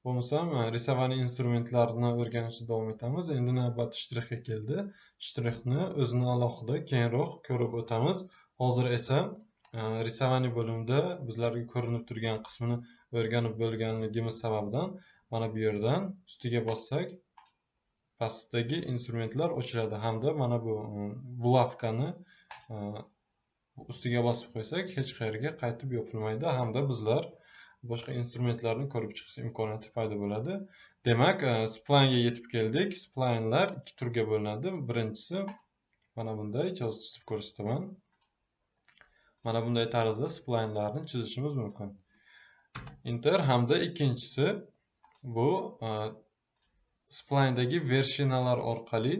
Bo'lmasam, рисование instrumentlarini o'rganishda davom etamiz. Endi navbat shtrixga keldi. Shtrixni o'zini alohida keyinroq ko'rib o'tamiz. Hozir esa рисование bo'limida bizlarga ko'rinib turgan qismini o'rganib bo'lganligimiz sababidan mana bu yerdan ustiga bossak, pastdagi instrumentlar ochiladi hamda mana bu bulavkani ustiga bosib qo'ysak, hech qayerga qaytib yopilmaydi hamda bizlar boshqa instrumentlarni ko'rib chiqish imkoniyati paydo bo'ladi. Demak, splaynga yetib keldik. Splaynlar ikki turga bo'linadi. Birinchisi mana bunday, hozir chizib ko'rsataman. Mana bunday tarzda splaynlarni chizishimiz mumkin. Enter hamda ikkinchisi bu splayndagi vershinalar orqali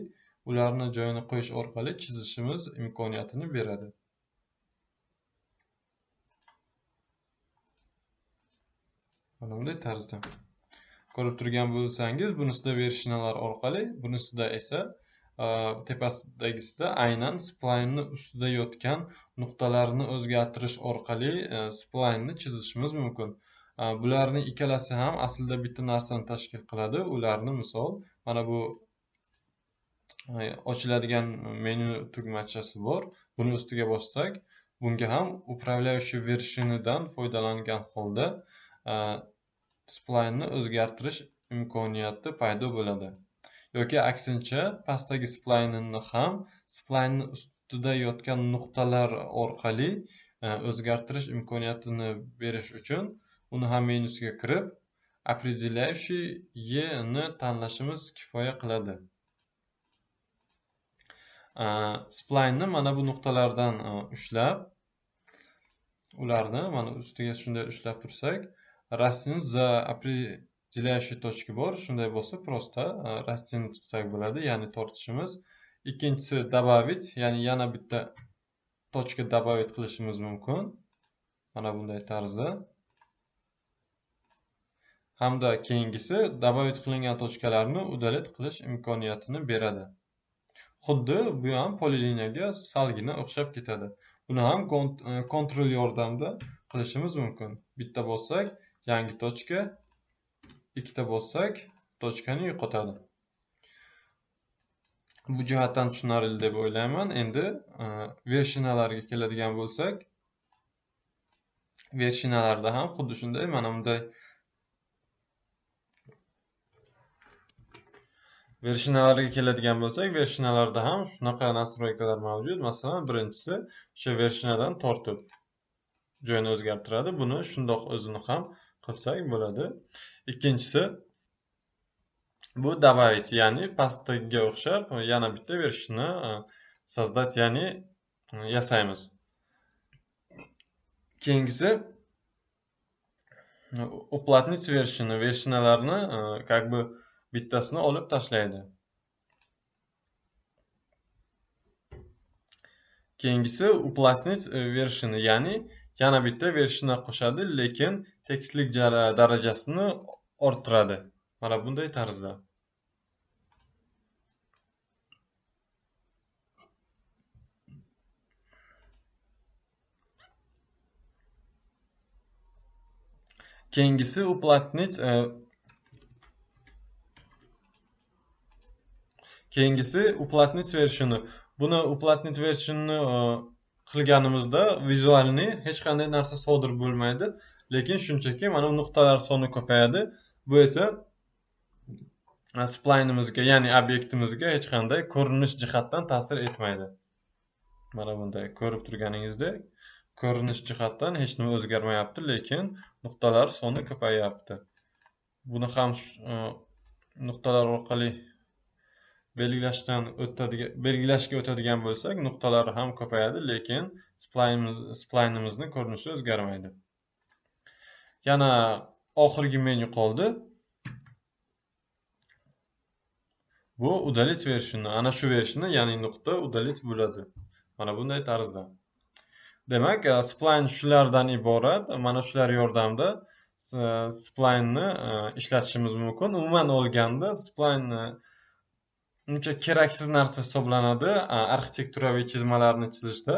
ularni joyini qo'yish orqali chizishimiz imkoniyatini beradi. Mana bunday tarzda ko'rib turgan bo'lsangiz, bunisida vershinalar orqali, bunisida esa tepasidagisida aynan splaynni ustida yotgan nuqtalarni o'zgartirish orqali splaynni chizishimiz mumkin. Bularning ikkalasi ham aslida bitta narsani tashkil qiladi. Ularni misol mana bu ochiladigan menyu tugmachasi bor. Buni ustiga bossak, bunga ham управляющий vershinidan foydalangan holda splaynni o'zgartirish imkoniyati paydo bo'ladi. Yoki aksincha pastdagi splaynni ham splaynni ustida yotgan nuqtalar orqali o'zgartirish imkoniyatini berish uchun uni ham menyusiga kirib определяющий E ni tanlashimiz kifoya qiladi. Splaynni mana bu nuqtalardan ushlab, ularni mana ustiga shunday ushlab tursak, растянуть за определяющей точки bor. Shunday bo'lsa, prosta растянуть qilsak bo'ladi, ya'ni tortishimiz. Ikkinchisi добавить, ya'ni yana bitta точка добавить qilishimiz mumkin. Mana bunday tarzda. Hamda keyingisi добавить qilingan tochkalarni удалить qilish imkoniyatini beradi. Xuddi bu ham poliliniyaga salgina o'xshab ketadi. Buni ham kontrol yordamida qilishimiz mumkin. Bitta bossak yangi tochka, ikkita bossak tochkani yo'qotadi. Bu jihatdan tushunarli deb o'ylayman. Endi vershinalarga keladigan bo'lsak, vershinalarda ham xuddi shunday mana bunday vershinalarga keladigan bo'lsak, vershinalarda ham shunaqa nastroykalar mavjud. Masalan, birinchisi o'sha vershinadan tortib joyini o'zgartiradi. Buni shundoq o'zini ham qilsak bo'ladi. Ikkinchisi bu добавить, ya'ni pastdagiga o'xshab yana bitta vershina создать, ya'ni yasaymiz. Keyingisi уплотнить вершину, vershinalarni как бы bittasini olib tashlaydi. Keyingisi уплотнить вершину, ya'ni yana bitta vershina qo'shadi, lekin tekislik darajasini orttiradi. Mana bunday tarzda. Keyingisi уплотнить Keyingisi уплотнить вершину. Buni уплотнить вершину qilganimizda vizualni hech qanday narsa sodir bo'lmaydi, lekin shunchaki mana bu nuqtalar soni ko'payadi. Bu esa splaynimizga, ya'ni obyektimizga hech qanday ko'rinish jihatdan ta'sir etmaydi. Mana bunday ko'rib turganingizdek, ko'rinish jihatdan hech nima o'zgarmayapti, lekin nuqtalar soni ko'payapti. Buni ham nuqtalar orqali belgilashga o'tadigan bo'lsak, nuqtalar ham ko'payadi, lekin splaynimizning ko'rinishi o'zgarmaydi. Yana oxirgi menyu qoldi. Bu удалить вершину. Ana shu vershini, ya'ni nuqta удалить bo'ladi. Mana bunday tarzda. Demak, spline shulardan iborat. Mana shular yordamida splaynni ishlatishimiz mumkin. Umuman olganda spline uncha keraksiz narsa hisoblanadi. Arxitekturaviy chizmalarni chizishda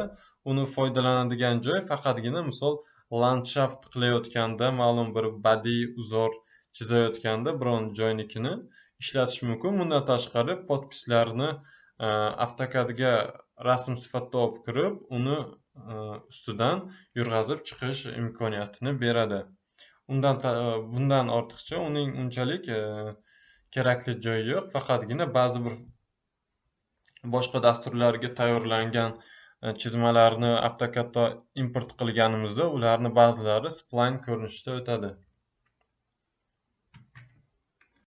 uni foydalanadigan joy faqatgina misol landshaft qilayotganda ma'lum bir badiiy uzor chizayotganda biron joynikini ishlatish mumkin. Bundan tashqari подпись larni AutoCADga rasm sifatida olib kirib, uni ustidan yurg'azib chiqish imkoniyatini beradi. Bundan ortiqcha uning unchalik kerakli joyi yo'q, faqatgina ba'zi bir boshqa dasturlarga tayyorlangan chizmalarni AutoCADda import qilganimizda ularni ba'zilari spline ko'rinishida o'tadi.